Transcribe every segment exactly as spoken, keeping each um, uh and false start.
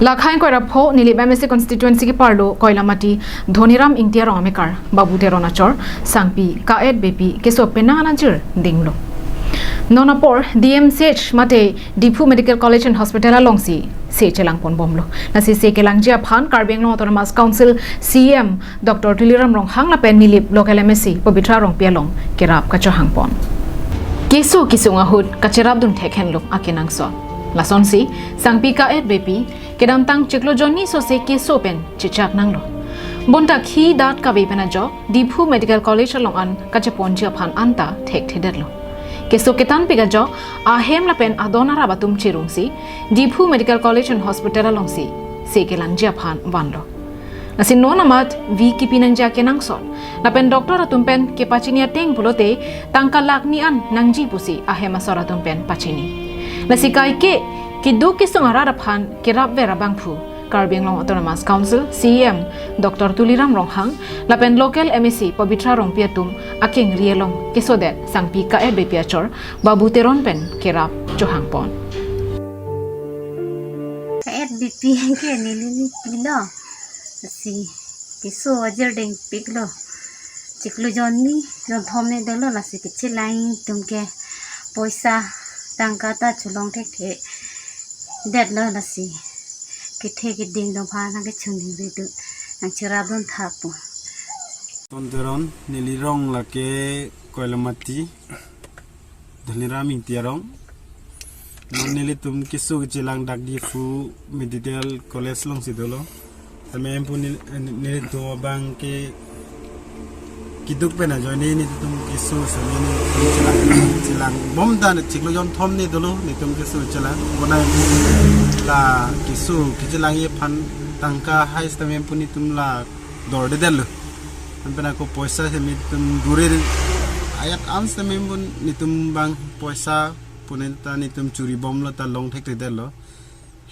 Lakhai koirapho Nilip M A C constituency keparlo Koilamati Dhoniram Ingti arong amekar Babu Teron achor Sangpi Ka-et Beypi keso penang anajir dinglo. Non apor D M C H mate Diphu Medical College and Hospital alongsi se chelangponbomlo. Lasi se kelangji aphan Karbi Anglong Autonomous Council C E M Doctor Tuliram Ronghang lapen Nilip local M A C Pabitra Rongpi along kerap kachohangpon. Keso kesung ahut kacherapdun thekhenlo akenangsot. Lasonsi Sangpi Ka-et Beypi kedamtang chiklo jonni sose keso pen chechak nanglo. Bonta khi dat kave pen ajok Diphu Medical College along an kacheponji aphan anta thekthedetlo. Keso ketanpik ajok ahem lapen adon arap atum chirungsi Diphu Medical College and Hospital alongsi se kelangji aphan vanlo. Lasi non amat vi kipi nangji akenangsot lapen doctor atum pen kepachini ateng pulote tangka lakh ni an nangji pusi ahem asor atum pen pachini. Lasi kaike keduk kesung arat aphan kerapver abangphu Karbi Anglong Autonomous Council C E M Doctor Tuliram Ronghang lapen local M A C Pabitra Rongpi atum akengri along kesodet Sangpi Ka-et Beypi achor Babu Teron pen kerap chohangpon. Ka-et Beypi ke neli nipilo. Lasi keso ajir dengpiklo. Chiklo jonni jonthom ni dolo, lasi kechelangji atum ke poisa tangka ta cholong thekthedetlo, lasi kethe keding atum aphan nangkechoningri dun, nangcherapdun thakpo. Tonteron, neli rong lake Koilamati Dhoniram Ingti arong. Non nelitum keso kechelang dak Diphu Medical College alongsi dolo. Tame hemphu nel-, nelitum abang ke keduk pen ajoine nelitum keso seme nelitum chelang, chelangbom ta chiklo jonthom ni dolo nelitum keso chelang. Bonai la keso kechelangji aphan tangka hai sitame hemphu nelitum la dordedetlo. Anpen ako poisa seme nelitum dure ayat an sitame hemphu nelitum abang poisa punen ta nelitum choribomlo ta long thekthedetlo.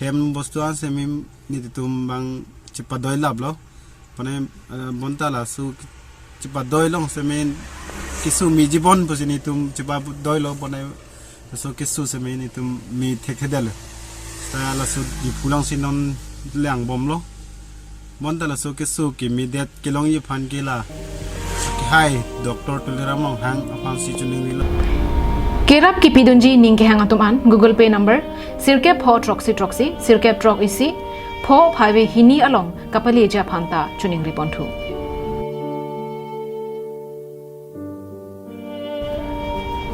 Hem bostu an seme nelitum abang chepadoilaplo. Pone, eh, bonta laso chepadoi long seme keso mejibom pusi nelitum chepadoilo, pone laso keso seme nelitum me thekthedetlo. Ta laso Diphu alongsi non langbomlo. Bonta laso keso kemedet kelongji aphan ke la hai Doctor Tuliram Ronghang aphansi choningrilo. Kerap kipidunji ning kehang atum an Google Pay number sirkep pho throksi throksi sirkep throk isi pho phave hini along kapaleji aphan ta choningriponthu.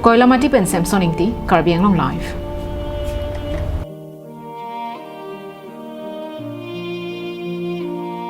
Koilamati pen Samson Ingti, Karbi Anglong Live.